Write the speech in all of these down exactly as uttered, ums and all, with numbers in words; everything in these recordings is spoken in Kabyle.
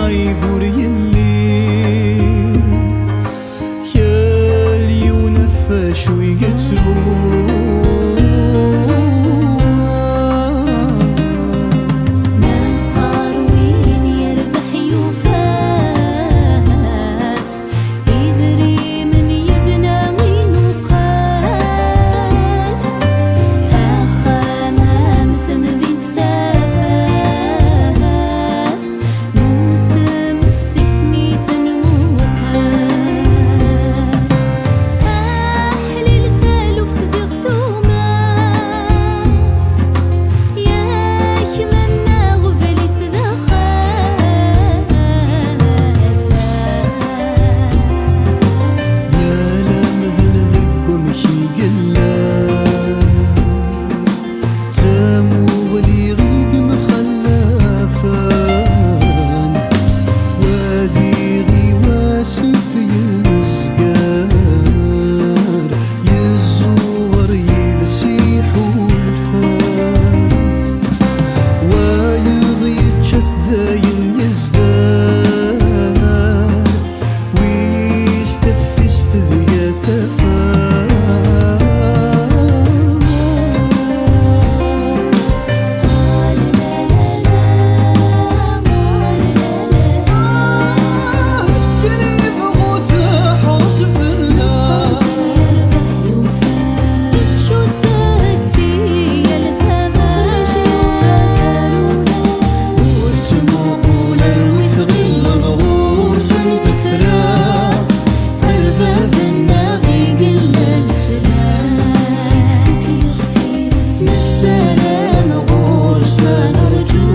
Ɣib ur yelli, kal yiwen ɣef wacu i yettru. Neqqar win yerbeḥ yufa-t, idrimen yebna imuqal, axxam am temdint tafat. Nusem seg-s mi tenmuqel. Aḥlil taluft ziɣ tumat, yak mennaɣ ublis d axxam. Yal amdan deg wamek i yella. Tamuɣli i yemxallafen, wadiɣ i wasif yezger, yezzuɣer yid-s iḥulfan. Wayeḍ yečča-t dayen yezder, wis teftist deg-s tafat. Ur ttmuqul ar wi tɣilleḍ ɣur-sen tefra. Baba-nneɣ i yella leslam, nessaram ɣur-s ad nerǧu.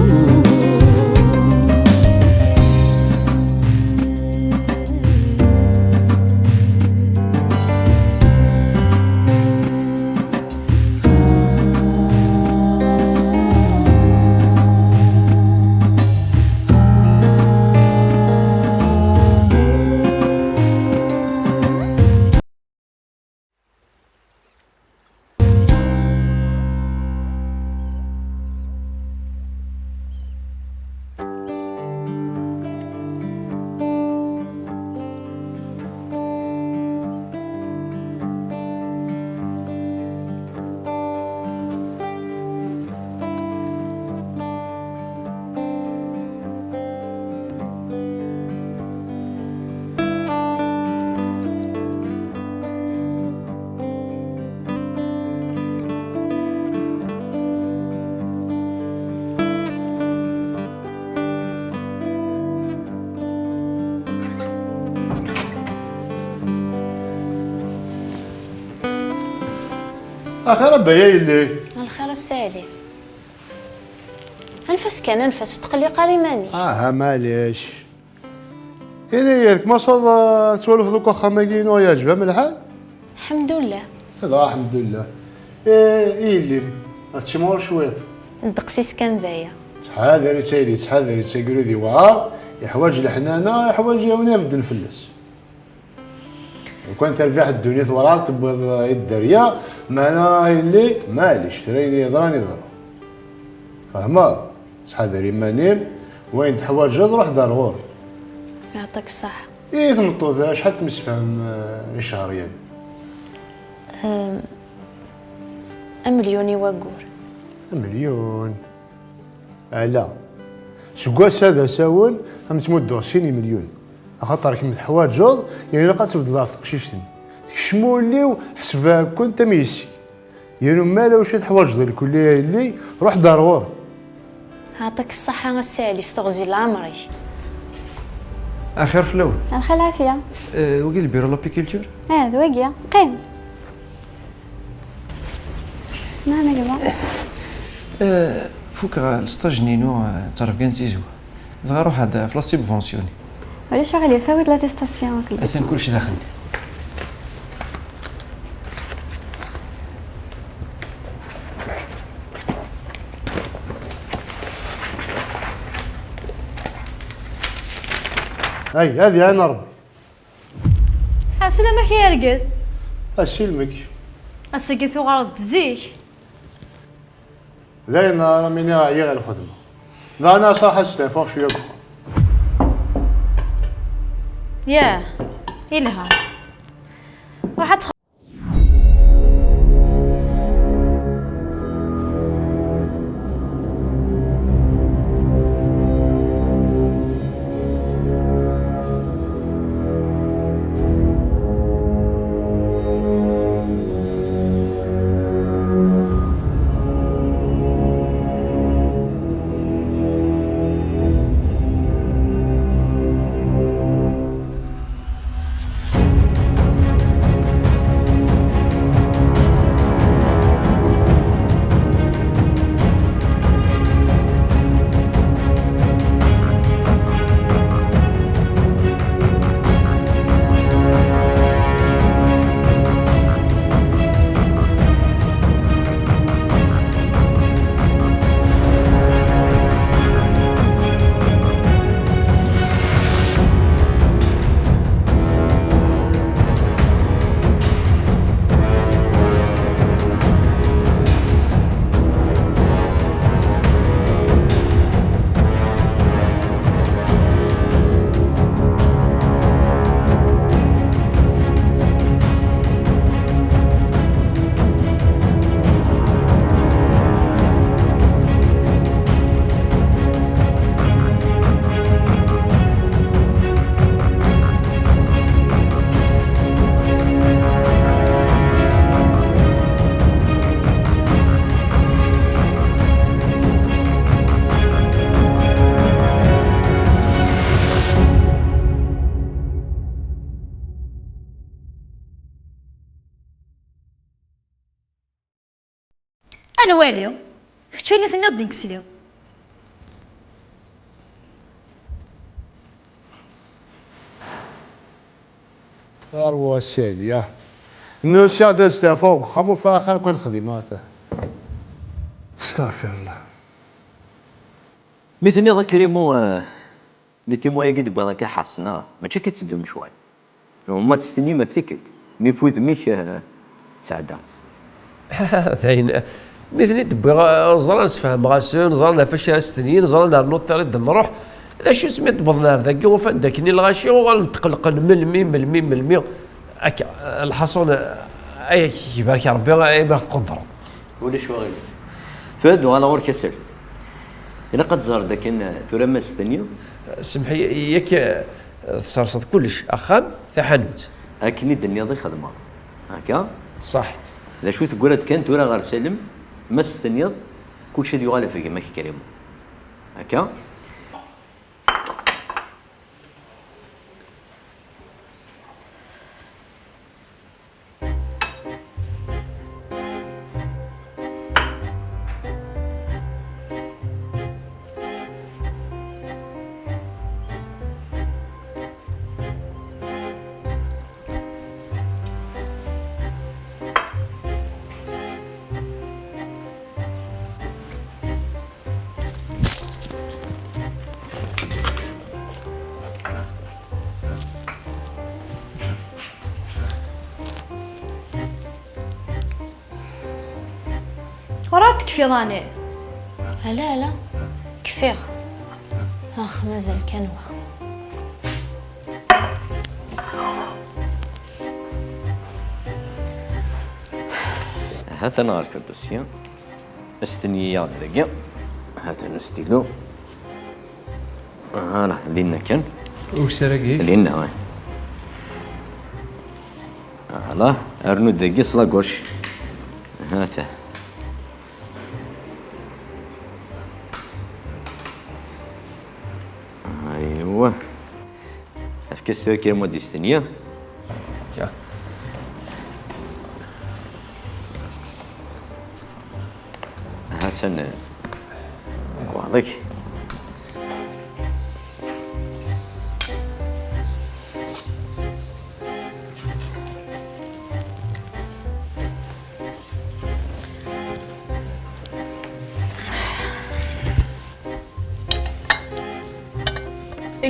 Axir a Baya yelli. Lxir a Sali. Anef-as kan, anef-as, ur tqelliq ara iman-ik. Aha, maɛlic. Ini-yi-d, masaḍ, ah, tettwalfeḍ akk axxam-agi-inu, yeɛjeb-am lḥal? Lḥemdullah. Dɣa, lḥemdullah. Eh, i yelli-m, ad teččem ɣur cwiṭ? Ddeqs-is kan d aya. Ttḥadar-itt a yelli, ttḥadar-itt, agrud iwɛer, yeḥwaǧ leḥnana, yeḥwaǧ yiwen ibedden fell-as. Lukan terbiḥ ddunit werɛad tewwiḍ i dderya, meɛna a yelli, maɛlic, tura ayen yeḍran yeḍra. Fehmeḍ? Ttḥadar iman-im, wayen teḥwaǧeḍ, ruḥ-d ar ɣur-i. Yeɛṭik ṣṣeḥḥa. I tmeṭṭut, acḥal temsefham, eh, icehryan? Ehm, amelyun i waggur. Amelyun? Ala. Seg wass-a d asawen, am ttmudduɣ sin imelyun. Axaṭer kemm teḥwaǧeḍ, yani ilaq ad tebded ɣef teqcict-nni. Tekcem ul-iw, ḥesbeɣ-kent am yessi. Yal ummal, awacu teḥwaǧeḍ lkulli a yelli, ruḥ-d ar ɣur-i. Yeɛṭik ṣṣeḥḥa a Sali s teɣzi n leɛmer-ik. Axir fell-awen. Lxir lɛafya. Eh, wagi lbiru n l'apiculture? Ah, d wagi. Qqim. Nɛam a gma. Eh, fukeɣ stage-nni-inu, eh, d ttrebga n tzizwa. Dɣa ruḥeɣ-d ɣef la subvention-nni. Ulac aɣilif, awi-d l'attestation akked. Atan kullec daxel. Ay, ad iɛin Rebbi. Ɛeslama-k a argaz. Asilmek. Ass-agi tuɣaleḍ-d zik. Dayen ara m-iniɣ ɛyiɣ i lxedma. Daɣen ara s-ruḥeɣ ad steɛfuɣ cwiya deg uxxam. Yah, ilha. Ruḥ ad tx- Ad nwali. Kečč ayen i tenniḍ d nekk sliɣ. Arwa sel, ya. Nnusiɣ-d ad steɛfuɣ deg uxxam, ufiɣ axir kan xdimeɣ-t. Astaɣfirullah. Mi tenniḍ a Krim, eh, les témoins-agi d-wwiḍ akka ḥersen, neɣ mačči akka tteddun cwal. Uma testennim ɣef tikkelt, mi f wudem-ik, eh, tesɛeddaḍ-tt. Dayen, mi ten-id-wwiɣ, eh, ẓran sfehmeɣ-asen, ẓran ɣef wacu ara stenyin, ẓran ar notaire i d-nruḥ. D acu isem i d-wwḍen ar dagi, ufan-d akken i lɣaci, uɣalen tqellqen melmi, melmi, melmi. Akka, eh, lḥaṣun, eh, ay ak-ibarek Rebbi, ay ma tqudreḍ. Ulac waɣilif. Tura ad uɣaleɣ ɣur-k a Sel. Ilaq ad teẓreḍ akken, eh, tura ma s-tenniḍ. Semmeḥ-iyi, yak, eh, tserseḍ kullec, axxam, taḥanut. Akken i d-tenniḍ i xedmeɣ. Akka? Ṣaḥit. D acu teggra-d kan tura ɣer Salem, ma s-tenniḍ, kullec ad yuɣal ɣef gma-k Krim. Akka? Ur ad tekfiḍ ani? Ala, ala. Kfiɣ. Ax, mazal kan wa. Hatan ɣer-k dusya. Astenyi-yaɣ-d dagi. Hatan ustilo. Voilà, dinna kan. Ukessar-agi-ik? Dinna, ouais. Voilà, rnu-d dagi s la gauche. Hata. Aywa. Efk-as tura kra n wadis-nni. Ya. Ha-tt-an, eh, lekwaɣeḍ-ik.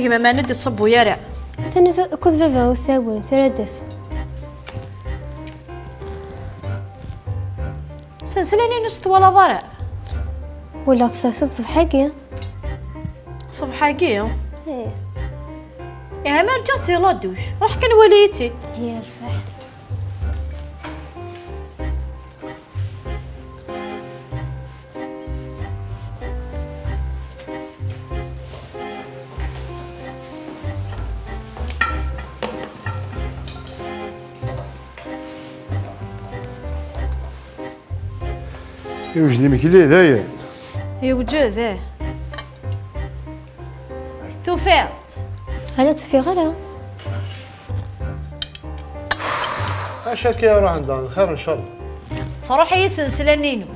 Gma, mani d-tṣubbu ara? Atan v-, akked baba usawen, tura d-as. Senselin-inu s twalaḍ ara? Walaɣ-tt tafsut ṣṣbeḥ-agi. Ṣṣbeḥ-agi? Ih. Ihi ma rǧiɣ si la douche, ruḥ kan wali-yi-tt-id. Yerbeḥ. Yewjed imekli, dayen. Yewjed, ih. Tufiḍ-t? Ala, ur tt-ufiɣ ara. Acu akka i ruḥen dan? Xir, ncallah. Truḥ-iyi snesla-nni-inu.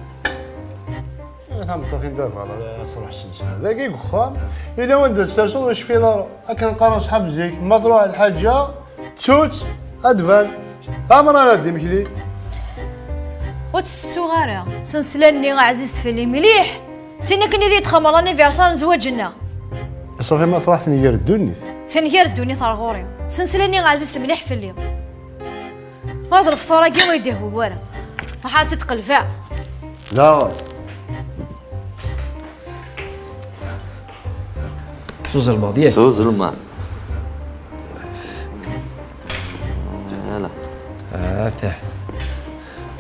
Eh, tameṭṭut-in d abaḍ, ad truḥ snesla. Dagi deg uxxam, yella wanda tesserseḍ ur tecfiḍ ara. Akken qqaren ṣṣḥab zik, ma truḥ lḥaǧa, ttu-tt, ad d-tban. Amer ara d-imekli. Ur tt-tettuɣ ara. Snesla-nni ɛzizet fell-i mliḥ. D tin akken i d-txemmem l'anniversaire n zzwaǧ-nneɣ. Ṣafi, ma truḥ tenger ddunit. Tenger ddunit ar ɣur-i. Snesla-nni ɛzizet mliḥ fell-i. Ad lefṭur-agi ur yi-d-ihwi wara. Ruḥ ad tt-id-qelbeɣ. Daɣen. S uzelmaḍ, yak? S uzelmaḍ. Ala. Ata.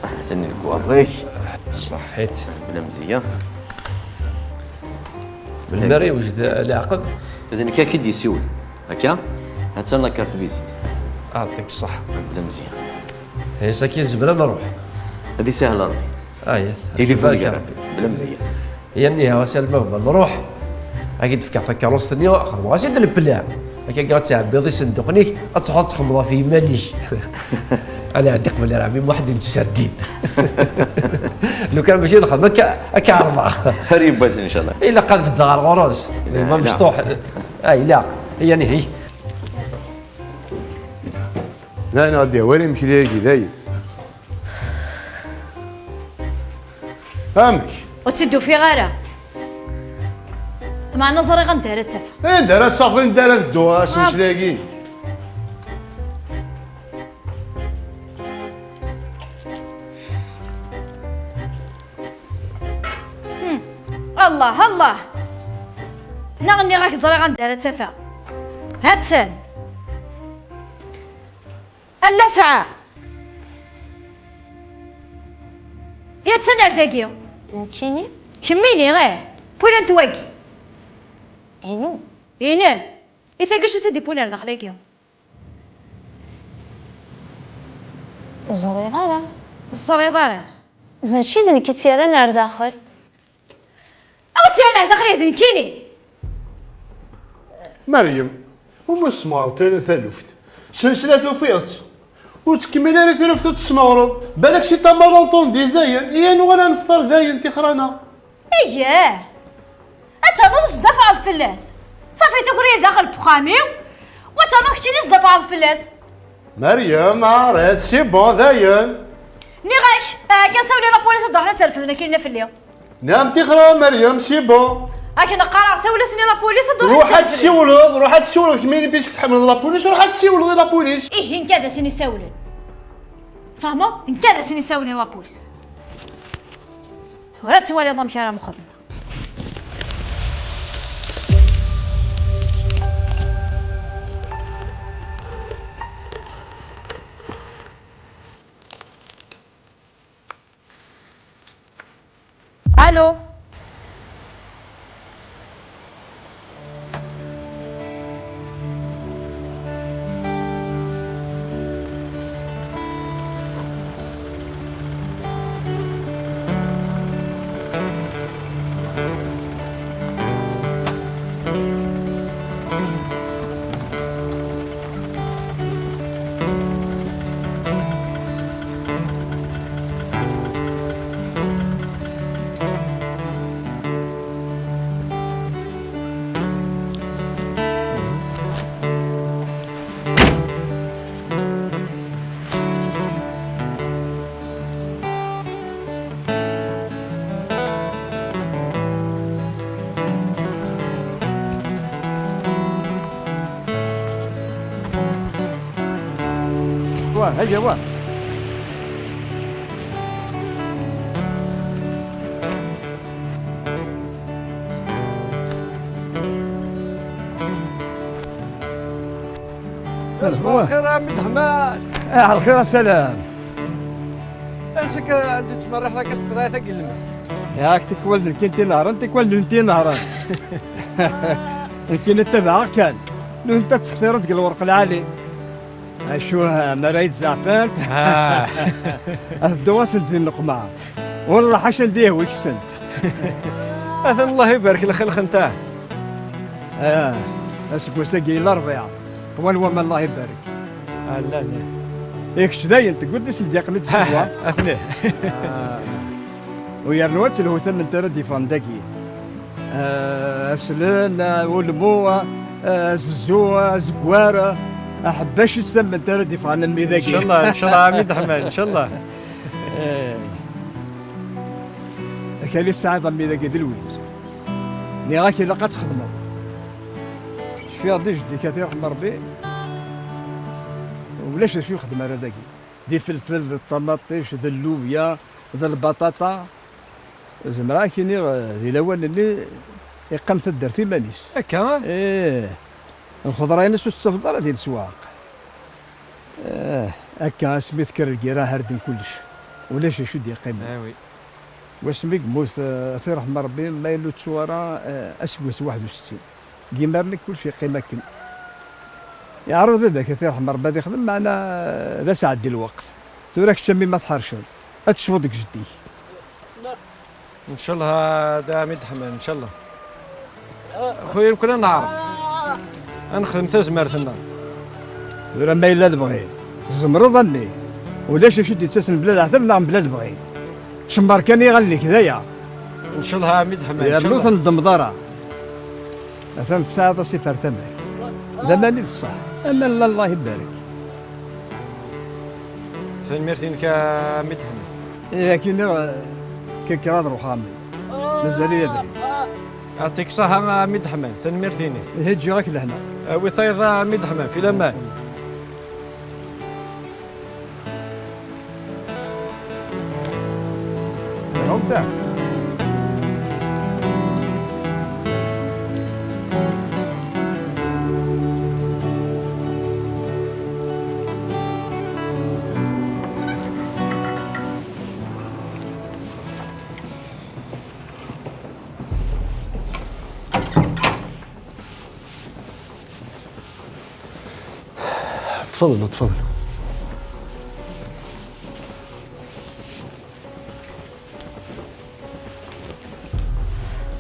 Atan deg waḍik. Ṣaḥit. Bla mzeyya. Melmi ara yewjed leɛqed? D nekk akka i d-yessiwel. Akka? Attan la carte visite. Ɛṭik ṣṣeḥ. Bla mzeyya. Ass-agi nezmer ad nruḥ. Ad isahel Rebbi. Aya. Tilifun gar-aɣ. Bla mzeyya. Yanni, ha, a Salma, bda nruḥ. Ad k-id-fkeɣ takeṛṛust-nni, xedmeɣ-as-id lebla. Akka ad tɛebbiḍ isenduqen-ik, ad truḥeḍ ad txedmeḍ ɣef yiman-ik. Ala, ɛeddi qbel ara ɛemmi Muḥend n Tserdin. Lukan mačči nxedem, akka, akka ɛerḍeɣ. Ar yiwwas, ncallah. Ilaq ad beddeɣ ar ɣur-s. Imam mecṭuḥ. Ah, ilaq. Yanni, hi. Dayen, ad d-yawi imekli-agi, dayen. Amek? Ur tt-id-ufiɣ ara. Meɛna ẓriɣ anda ara tt-afeɣ. Anda ara tt-afeɣ, anda ara teddu, ass-, ah, ass-, ass-, ass-, Hmm. Allah, Allah! Neɣ nniɣ-ak ẓriɣ anda ara tt-afeɣ. Ha-tt-an! A Nafɛa! Yattan ar dagi. Nekkini? Kemmini, ih. Pwila n twagi. Inu? Inu? I tagi acu i d-iwwin ar daxel-agi? Ur ẓriɣ ara. Ur teẓriḍ ara? Mačči d nekk i tt-yerran ar daxel. Awi-tt-yerran ar daxel, d nekkini. Meryem, umi tesmeɣreḍ taluft, snesla tufiḍ-tt. Ur ttkemmil ara i taluft ur tesmeɣreḍ. Balak si tamalanṭundit dayen, i nuɣal ad nefṭer dayen tixer-aneɣ. Iyah! Ad ternuḍ ad tesdafɛeḍ fell-as. Ṣafi, tuker-iyi daxel n uxxam-iw, wa ternuḍ keččini tesdafɛeḍ fell-as. Meryem, arrête, c'est bon, dayen. Nniɣ-ak, ah, kan sawel i la police ad d-ruḥen ad terfden akkin fell-i. Nniɣ-am tixer a Meryem, c'est bon. Akken qqareɣ, sawel-asen i la police ad d-ruḥen ad terfden. Ruḥ ad tessiwleḍ, ruḥ ad tessiwleḍ kemmini puisque tḥemmleḍ la police, ruḥ ad tessiwleḍ i la police. Ihi, nekk ad asen-isawlen. Tfehmeḍ? Nekk ad asen-isawlen i la police. Tura ad twaliḍ amek ara mxedmeɣ. Allô? Wa, haya, wa. Azekka lxir a mmi Deḥman. Ah, lxir a Salam. Acu akka d-tettmerriḥ akka s tqeḍɛit-agi n lmelḥ? Yak tikwal d nekkin tinehṛen, tikwal d nutni inehṛen. Nekkini ttabaɛeɣ kan. Nutni ad ttextiren deg lwerq lɛali. Acu, ah, mi ara yi-d-zeɛfent? Ah. Ad dduɣ-asent di nneqma. Wallah ḥaca anda yehwi ksent. Atan Allah ibarek lxilq-nteɣ. Ah, aseggas-agi yella ṛbiɛ. Qwan waman, Allah ibarek. Allan. I kečč dayen, tegguḍ isendiqen i d-teswa? Atni. Ah. U yernu ad telhu tament ara d-yeffɣen dagi. Ah, aslen, ah, ulmu, ah, azezzu, ah, azeggar, ah, aḥebbac i tament ara d-yeffɣen a mmi dagi. Ncallah, ncallah, a mmi Deḥman, ncallah. Eh. Akal i tesɛiḍ a mmi dagi d lwiz. Nniɣ-ak ilaq ad txedmeḍ. Cfiɣ di jeddi-k, ad t-yerḥem Ṛebbi, ulac d acu yexdem ara dagi. D ifelfel, d ṭamaṭic, d llubya, d lbaṭaṭa. Zemreɣ ad k-iniɣ, eh, di lawan-nni iqqam taddart iman-is. Akka? Ih. Lxeḍra-ines ur tettafeḍ ara di leswaq. Eh, akka asmi tekker lgirra, herden kullec. Ulac acu d-yeqqimen. Ah oui. Wasmi yemmut, eh, ad t-yerḥem Ṛebbi, ma yella ur ttuɣ ara, eh, aseggas waḥed u settin. Deg yimaren-nni kullec yeqqim akken. Yeɛreḍ baba-k ad t-yerḥem Ṛebbi ad ixdem, meɛna d asɛeddi lweqt. Tura kečč a mmi ma tḥerceḍ, ad tecfuḍ deg jeddi-k. Ncallah a mmi Deḥman, ncallah. Xuya, mkul ad neɛreḍ. Ad nexdem tazmert-nneɣ. Tura ma yella lebɣi, tzemreḍ a mmi. Ulac acu d-yettasen bla leɛtab neɣ bla lebɣi. Cemmer kan iɣallen-ik d aya. Ncallah a mmi Deḥman, yernu ur ncallah. Tendemmeḍ ara. Atan tesɛiḍ asifer tamer. D aman i d ṣṣeḥ. Aman n Allah ibarek. Tanemmirt-inek a mmi Deḥman. Ih, akken i, eh, kkreɣ ad ruḥeɣ a mmi. Mazal-iyi abrid. Yeɛṭik ṣṣeḥḥa a mmi Deḥman, tanemmirt-inek. Ihi ǧǧiɣ-ak lehna. Awi tayeḍ a mmi Deḥman, fi laman. Lehna. تفضل، تفضل.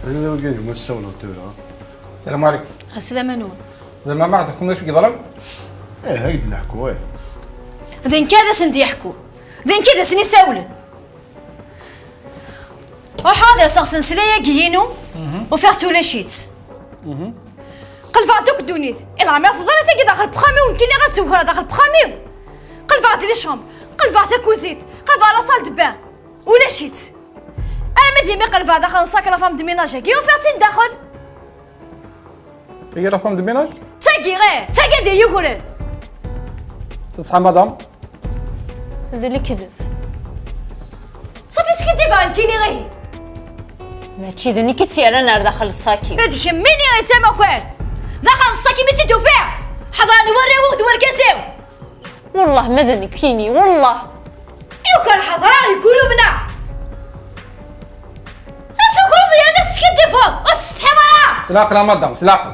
أنا لو جاني ما تسولوا تورا. السلام عليكم. السلام نور. زعما ما عندكم واش يضرب؟ إيه، هاي اللي نحكوا، إيه. D nekk ad asen-d-yeḥku. D nekk ad asen-isawlen. Ruḥeɣ ad rseɣ s nnselya-agi-inu, ufiɣ-tt ulac-itt. Qelbeɣ-d akk ddunit. I leɛmer teḍra tagi daxel uxxam-iw, nekkini ad ttewxreɣ daxel uxxam-iw. Qelbeɣ-d les chambres, qelbeɣ takuzit, qelbeɣ la salle de bain. Ulac-itt. Armi d imi qelbeɣ daxel n ṣṣak la femme de ménage-agi, ufiɣ-tt-id daxel. Tagi la femme de ménage? Tagi, ɣir, tagi d iyi-yukren. Teṣḥa madame? D lekdeb. Ṣafi, skiddibeɣ nekkini, ihi. Mačči d nekk i tt-yerran ar daxel ṣṣak-iw. D kemmini i d tamakart. Daxel ṣṣak-im i tt-id-ufiɣ. Ḥeḍren warraw-iw d wergaz-iw. Wellah ma d nekkini, wellah. Yuker ḥeḍreɣ, yeggul umneɣ. Ad tukreḍ yerna teskiddibeḍ, ur tsetḥiḍ ara. S leɛqel a madame, s leɛqel.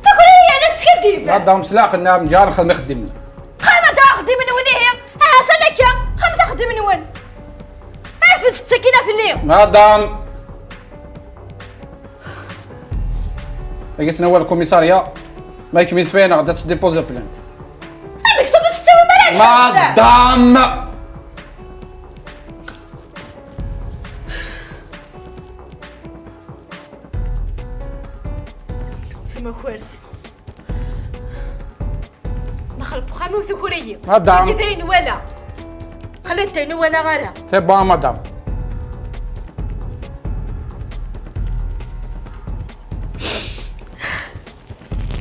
Tuker yerna teskiddib. Madame, s leɛqel, neɣ nǧar nxedm ixeddim-nni. Xedmet axeddim-nwen ihi. Aha, s-atan akka, xedmet axeddim-nwen. Rfed ttakina fell-i. Madame. Agi-tt n awal lkumisarya, ma kem-itfayen ad tdipozid plainte. Amek ṣafi tettawim ara? Madame! Tamakart. Daxel n uxxam-iw tuker-iyi. Madame. Tagi d ayen wala. Xlit ayen ur walaɣ ara. C'est bon, madame.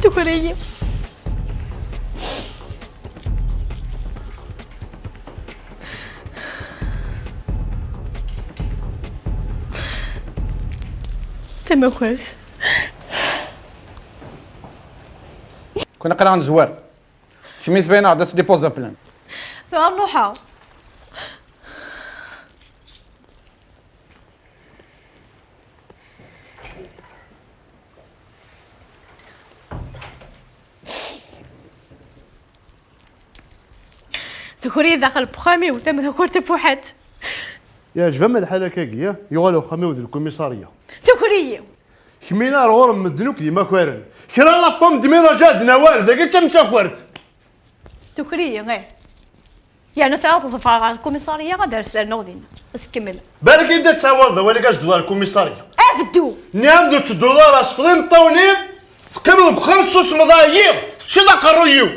Tuker-iyi. Tamakart. Kna aql-aɣ nezwar. Kemmi tbayen-aɣ-d ad tdipuẓ aplan. Tura nruḥeɣ. Tuker-iyi daxel n uxxam-iw, tamdakurt tafuḥant. Yeɛjeb-am lḥal akkagi, ya? Yuɣal uxxam-iw d lkumisarya. Tuker-iyi! Kemmini ar ɣur-m medden akk d imakaren. Kra la femme de ménage ad nawal, dagi d tamtakurt. Tuker-iyi, eh. Yerna tura ad ḍefreɣ ɣer lkumisarya, ad d-rserneɣ dinna. Ad s-kemmel. Balak i d-ad tawaḍ awal-agi ad s-dduḍ ɣer lkumisarya. Ad ddu! Nniɣ-am-d ur ttedduḍ ara, sfeḍ imeṭṭawen-im, teqqimeḍ deg uxxam tessusmeḍ, ɛyiɣ, teččiḍ aqerruy-iw.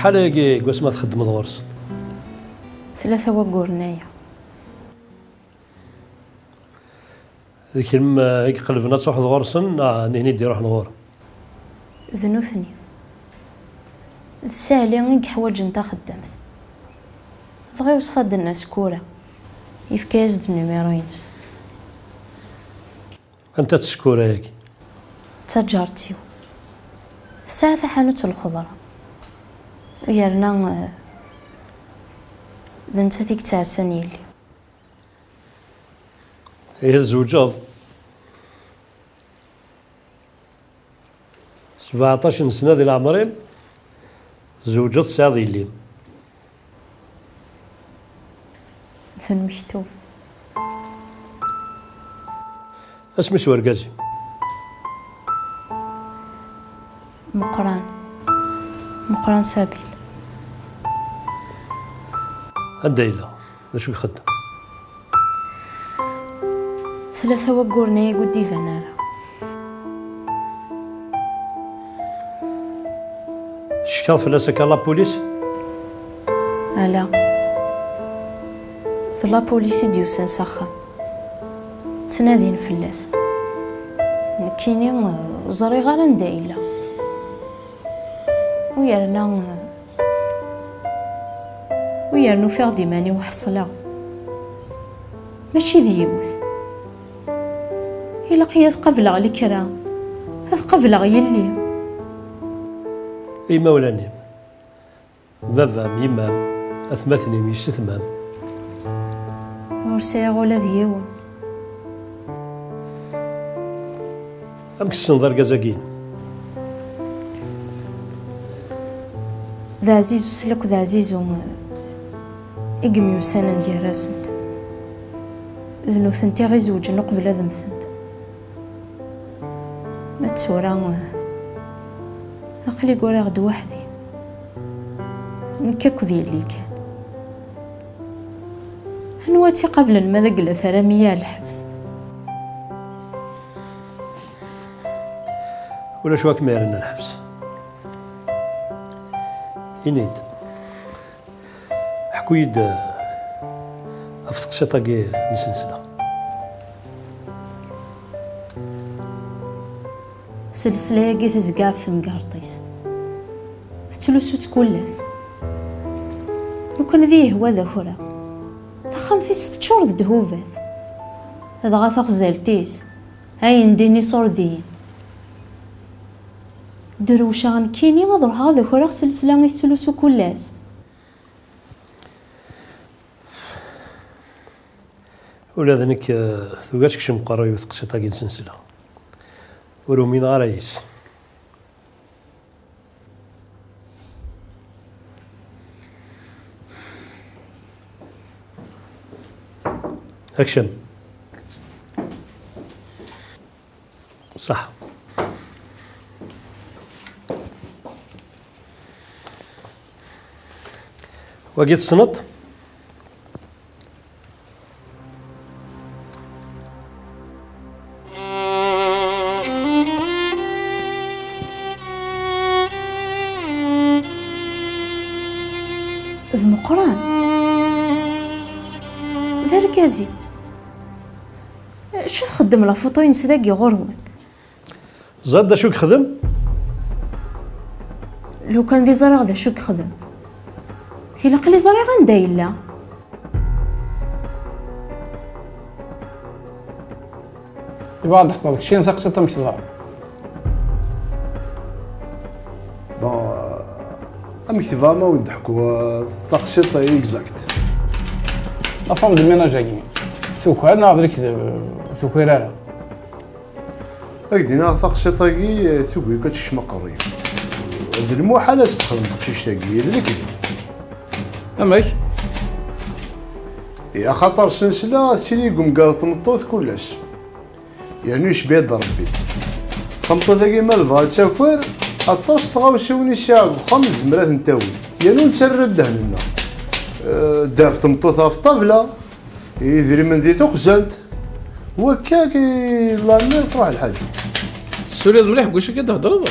Acḥal ayagi n wasmi txeddmeḍ ɣur-s? Tlata wagguren aya. D kemm, eh, i iqelben ad truḥeḍ ɣur-sen, neɣ nitni i d-iruḥen ɣur-m? D nutni. D Saɛli i yeḥwaǧen taxeddamt. Dɣa iweṣṣa-d Nna Sekkura. Yefka-yas-d nnumiru-ines. Anta-tt Sekkura-agi? D taǧaṛt-iw. Tesɛa taḥanut n lxeḍra. Yerna, eh, d nettat i yettɛassan yelli. Ihi tzewǧeḍ? Sbeɛṭac n sna di leɛmer-im, tzewǧeḍ, tesɛiḍ yelli-m. D lmektub. Asmi-s urgaz-im? Meqqran. Meqqran Sabil. Anda yella? D acu i ixeddem? Tlata wagguren ayagi ur d-iban ara. Teckeḍ fell-as akka la police? Ala. D la police i d-yusan s axxam. Ttnadin fell-as. Nekkini, eh, ur ẓriɣ ara anda yella. U yerna, u yerna ufiɣ-d iman-iw ḥeṣleɣ. Mačči d yiwet. Ilaq-iyi ad qableɣ lekra, ad qableɣ yelli. Imawlan-im, baba-m, yemma-m, atmaten-im, yessetma-m? Ur sɛiɣ ula d yiwen. Amek tessneḍ argaz-agi? D Ɛzizu Slak d Ɛzizu i yemyussanen gar-asent. D nutenti i ɣ-izewǧen uqbel ad mmtent. Ma d tura, aql-i gguriɣ-d weḥd-i. Nekk akked yelli kan. Anwa tt-iqablen ma d agla tara-m-iyi ar lḥebs? Ulac wa kem-yerren lḥebs. Ini-d. Ḥku-yi-d, eh, ɣef teqsiṭ-agi n snesla. Selsla-agi tezga ɣef temgerṭ-is. Tettlusu-tt kul ass. Lukan ad iyi-yehwa ad akreɣ. Taxxamt-is teččur d ddhubat. Dɣa taxzalt-is, ayen din iṣurdiyen. Drewceɣ nekkini ad ruḥeɣ ad akreɣ selsla i tettlusu kul ass. Ula d nekk, eh, tugi ad tekcem uqerruy-iw teqsiṭ-agi n snesla. Ur umineɣ ara yes. Akcem. Ṣaḥ. Wagi tessneḍ-t? D Meqqran. D argaz-iw. Acu txeddem la photo-ines dagi ɣur-wen? Ẓriɣ d acu yexdem? Lukan d i ẓriɣ d acu yexdem, tilaq li ẓriɣ anda yella. Yebɣa ad d-ḥkuḍ keččini taqsiṭ amek teḍra. Bon, amek tebɣam ad wen-d-ḥkuɣ, eh, taqsiṭ exact? La femme de ménage-agi, tuker neɣ d lekdeb? Ur tuker ara. Ad k-d-iniɣ taqsiṭ-agi, eh, tugi-k ad tekcem aqerruy-iw. D lmuḥal ad s-texdem teqcict-agi, d lekdeb. Amek? I axaṭer snesla tettili deg umgar n tmeṭṭut kul ass. Yernu yecba-d Rebbi. Tameṭṭut-agi ma tebɣa ad taker, aṭas n tɣawsiwin i sɛiɣ deg uxxam nezmer ad tent-tawi. Yernu nettarra ddehn-nneɣ. Eh, ddheb n tmeṭṭut ɣef ṭṭabla, idrimen di tuxzant. Wakka i la mer truḥ lḥaǧa. Tessuliḍ mliḥ deg wacu akka d-thedreḍ?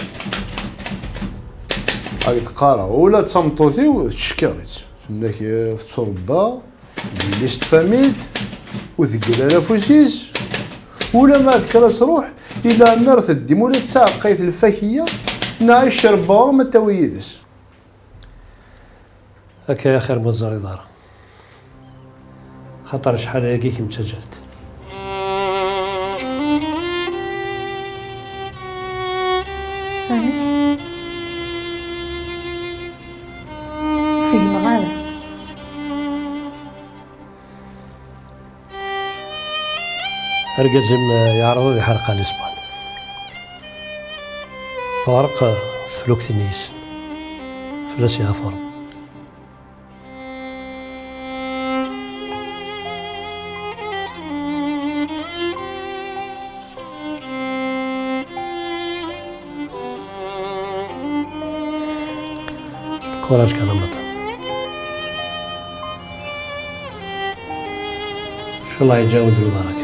Ad k-d-qqareɣ, ula d tameṭṭut-iw tettcekkir-itt. Tenna-k, eh, tetturebba, d yelli-s n tfamilt, ur teggal ara afus-is. Ula ma d kra ad truḥ, i la mer teddim ula d taɛeqqayt lfakiyya, neɣ iccerba ɣur-m ad tawi yid-s. Akka axir ma teẓriḍ ara. Xaṭer acḥal ayagi kemm d taǧalt. Amek? Ur fhimeɣ ara. Argaz-im, eh, yeɛreḍ ad iḥerq ɣer Lispan. Teɣreq, eh, teflukt-nni yes-sen. Fell-as yeɛfa Rebbi. Courage kan a Meṭṭi. Ncallah yeǧǧa-yawen-d lbaraka.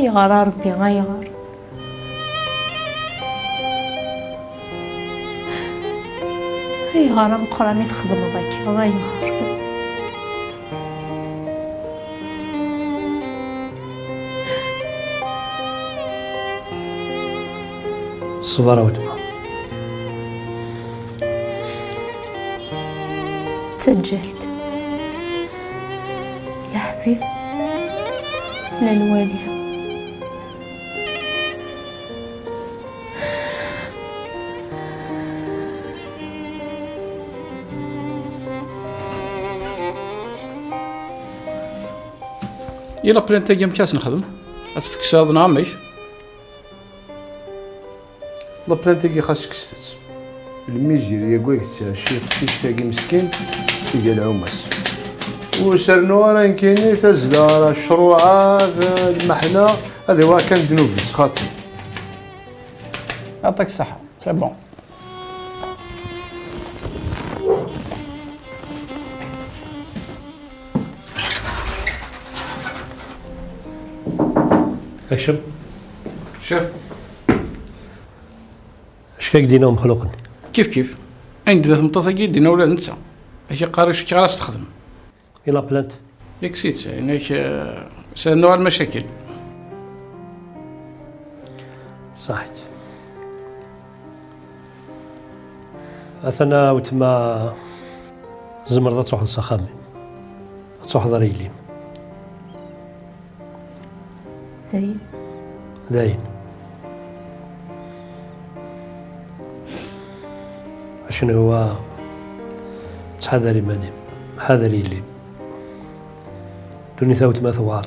Ayɣer a Ṛebbi, ayɣer? Ayɣer a Meqqran i txedmeḍ akka, ayɣer? Ṣṣber a weltma. D taǧǧalt. Leḥbib n lwali. I la plainte-agi amek ara s-nexdem? Ad tt-tekkseḍ neɣ amek? La plainte-agi xas kkset-tt. Lmizirya n wayeg tettɛici teqcict-agi meskint, iga lɛuma-s. Ur s-rennu ara nekkini tazzla ara ccruɛa d lmeḥna, ad iwaɣ kan ddnub-is xaṭi. Aṭak ṣṣeḥḥa, c'est bon. Akcem. Chef. Acu akka i k-d-yenna umexluq-nni? Kif kif. Ayen d-tenna tmeṭṭut-agi i d-yenna ula d netta. Ak-iqqar ur cukkeɣ ara s-texdem. I la plainte? Yak sit, inek, eh, s-rennuɣ ar lmacakil. Ṣaḥit. Atan a weltma, tzemreḍ ad truḥeḍ s axxam-im. Ad truḥeḍ ar yelli-m. Dayen. Dayen. Acnwa, ttḥadar iman-im, ḥader yelli-m. Ddunit a weltma tewɛer.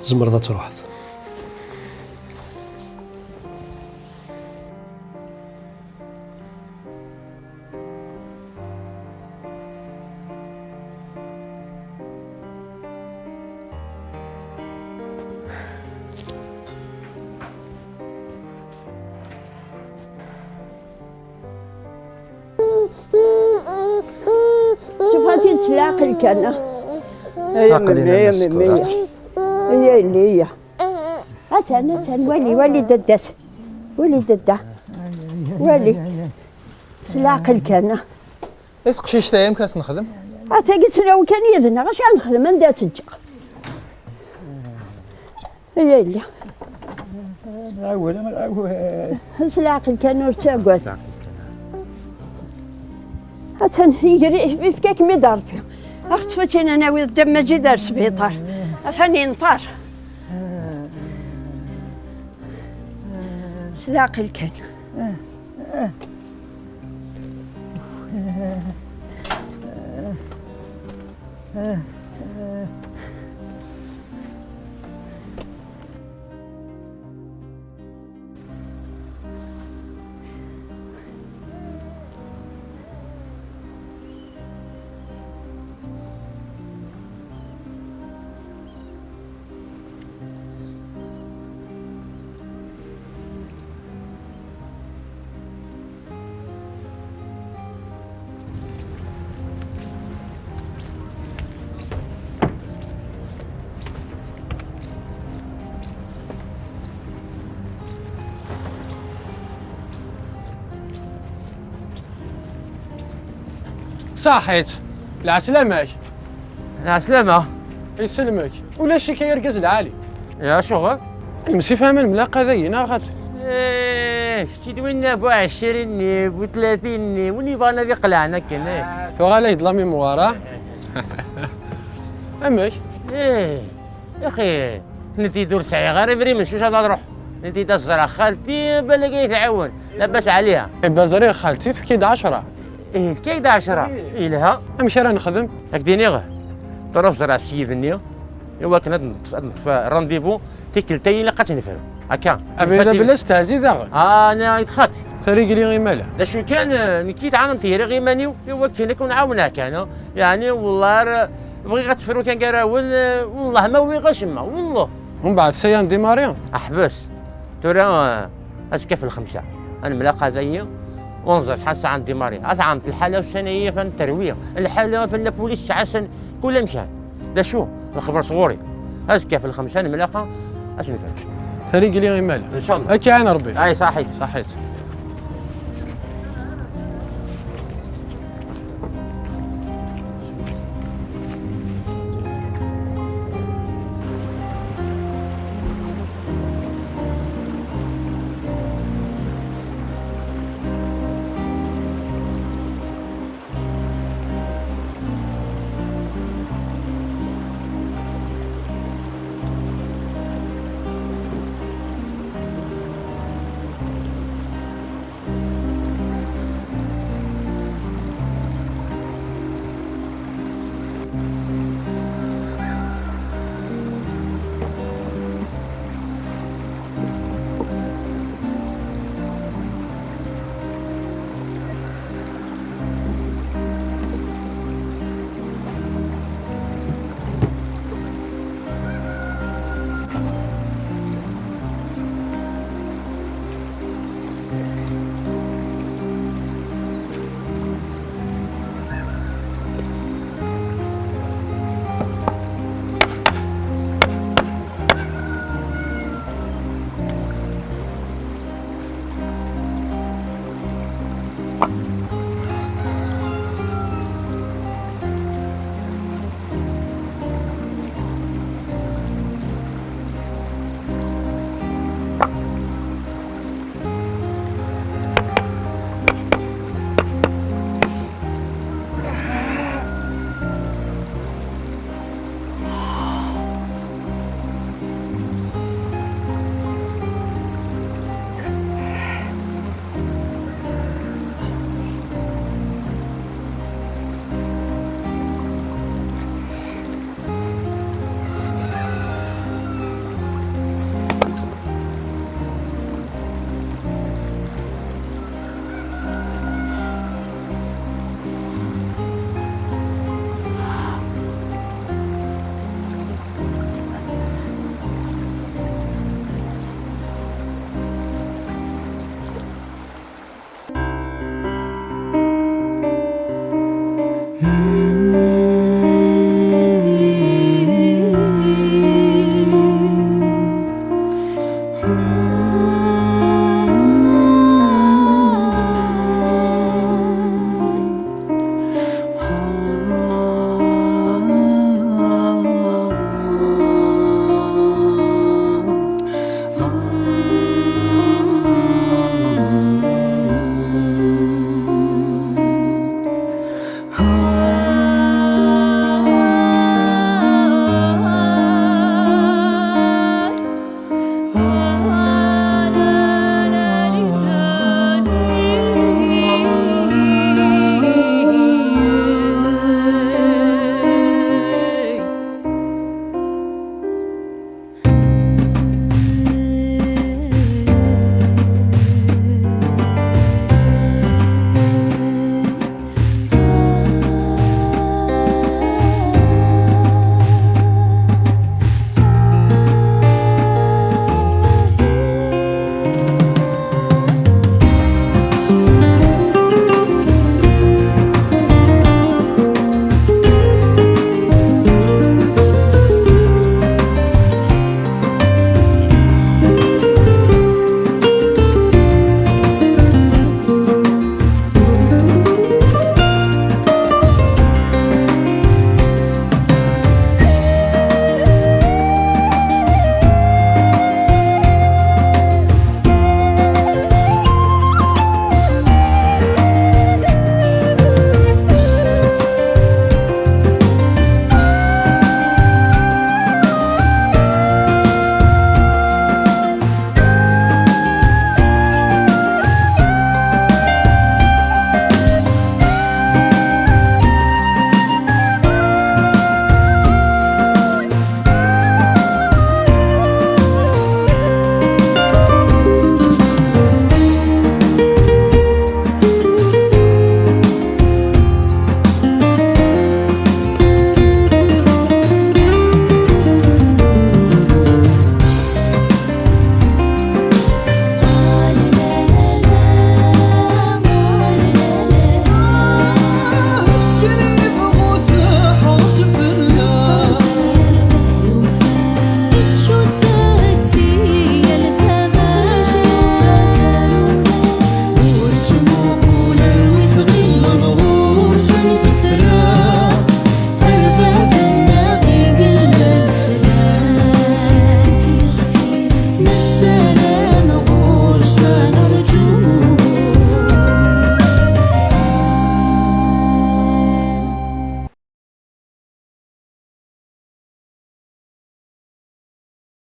Tzemreḍ ad truḥeḍ. Tebɣa-t-id s leɛqel kan. Aql-in a Miss Kura. Iya, yelli, iya. Atan, atan, wali, wali dadda-s. Wali dadda. Wali. S leɛqel kan. I teqcict-a, amek ara s-nexdem? Atagi ttlaw kan yid-neɣ, acu ara nexdem, anda ara tt-ǧǧeɣ? Ay yelli. Awal, awal. S leɛqel kan, ur ttagad. Atan yegri, yefka-kem-id Ṛebbi. Axeṭṭef-itt-in ad nawi Dda Maǧid ar sbiṭar. Atan yenṭer. S leɛqel kan. Saḥit. Lɛeslama-k. Lɛeslama. Iselmek. Ulac-ik ay argaz lɛali. Ya, acuɣer? Msifhamen mlaqad-agi, neɣ xaṭi? Eh, kečč d win bu ɛecrin-nni, bu tlatin-nni, win yebɣan ad iqelɛen akken, eh. Tuɣal-ak-d la mémoire, ah? Amek? Eh, axi, nitid ur sɛiɣ ara idrimen, s wacu ad ruḥ? Nitid ad ẓreɣ xalti, balak ay tɛawen, labas ɛliha. Eh, ba ẓriɣ xalti, tefki-d ɛecra. Ihi, efk-ak-d ɛecra. Yelha. Amek ara nexdem? Ad k-d-iniɣ, truḥ ẓer s yid-nni, i wakken ad neṭṭef, ad neṭṭef rendez-vous, tikkelt-a ilaq ad tt-nefru. Akka. Abrid-a bla stehzi daɣen. Ah, neɣ itxaṭ. Tarigli imala. D acu kan, eh, nekk yesɛa n tiriɣ iman-iw, i wakken ad ken-ɛawneɣ kan, eh. Yeɛni, wellah, eh, bɣiɣ ad tefru kan gar-awen, eh, wellah ma uriɣ acemma, wellah. Umbeɛd saya n dimari? Ḥbes. Tura, eh, Azekka ɣef lxemsa, ad nemlaqad dayi, u nẓer ḥal sɛan dimari. Ad tɛawneḍ lḥala ussan-agi, atan terwi. Lḥala, atan la police tesɛa-ten kul amkan. D acu? Lexber sɣur-i. Azekka ɣef lxemsa, ad nemlaqa, ad s-nefhem. Tarigli imala. Incallah. Ad k-iɛin Rebbi. Ay, saḥit. Saḥit.